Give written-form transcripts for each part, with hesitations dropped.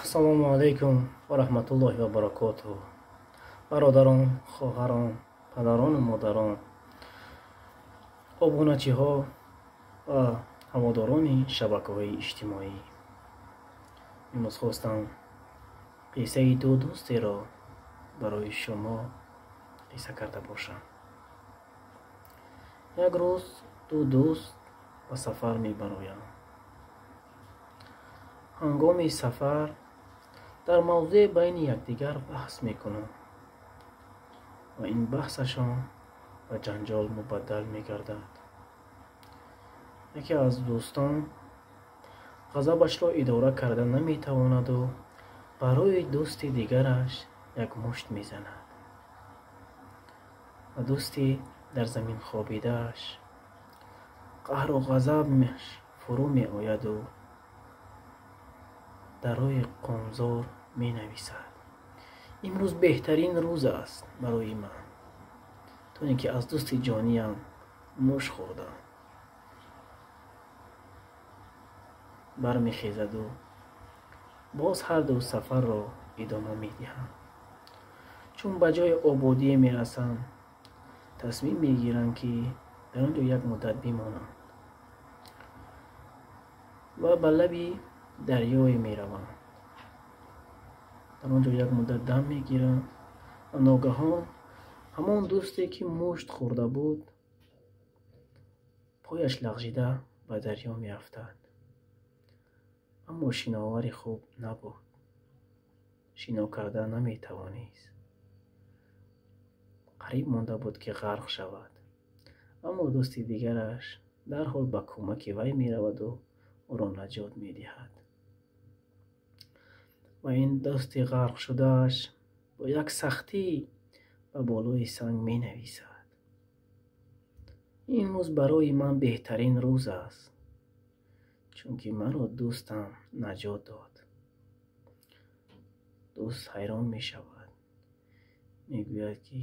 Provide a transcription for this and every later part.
Ассалому алайкум ва раҳматуллоҳи ва баракотуҳ. Бародарон, хоҳарон, падарону модарон, обуначиҳо ва ҳаводорони шабакаҳои иҷтимоӣ. Имрӯз хостам қиссаи ду дӯстеро барои шумо қисса карда бошам. Як рӯз ду дӯст ба сафар мебароянд. Ҳангоми сафар дар мавзеъ байни якдигар баҳс мекунанд ва ин баҳсашон ба ҷанҷол мубаддал мегардад. Яке аз дӯстон ғазабашро идора карда наметавонаду барои дӯсти дигараш як мушт мезанад ва дӯсти дар замин хобидааш қаҳру ғазабаш фурӯ меояду дар рӯи қумзор менависад: имрӯз беҳтарин рӯз аст барои ман, то ин ки аз дӯсти ҷониям мушт хӯрдам. Бармехезаду боз ҳарду сафарро идома медиҳанд. Чун ба ҷои ободие мерасанд, тасмим мегиранд, ки дар он ҷо як муддат бимонанд ва ба лаби дарёе мераванд. Дар он ҷо як муддат дам мегиранд ва ногаҳон ҳамон дӯсте, ки мушт хӯрда буд, пояш лағжида ба дарё меафтад. Аммо шиновари хуб набуд, шино карда наметавонист. Қариб монда буд, ки ғарқ шавад. Аммо дӯсти дигараш дарҳол ба кӯмаки вай мераваду ӯро наҷот медиҳад. Ва ин дӯсти ғарқшудааш бо як сахтӣ ба болои санг менависад: имрӯз барои ман беҳтарин рӯз аст, чунки маро дӯстам наҷот дод. Дӯст ҳайрон мешавад, мегӯяд, ки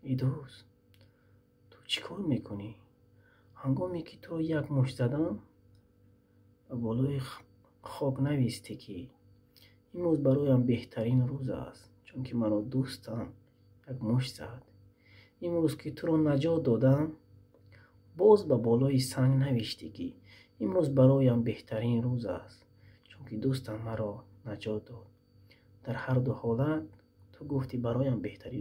эй дӯст, ту чӣ кор мекунӣ? Ҳангоме ки туро як мушт задам, ба болои хок навистӣ, ки имрӯз бароям беҳтарин рӯз аст, чунки маро дӯстам як мушт зад. Имрӯз ки туро наҷот додам, боз ба болои санг навиштӣ, ки имрӯз бароям беҳтарин рӯз аст, чунки дӯстам маро наҷот дод. Дар ҳар ду ҳолат ту гуфтӣ бароям беҳтарин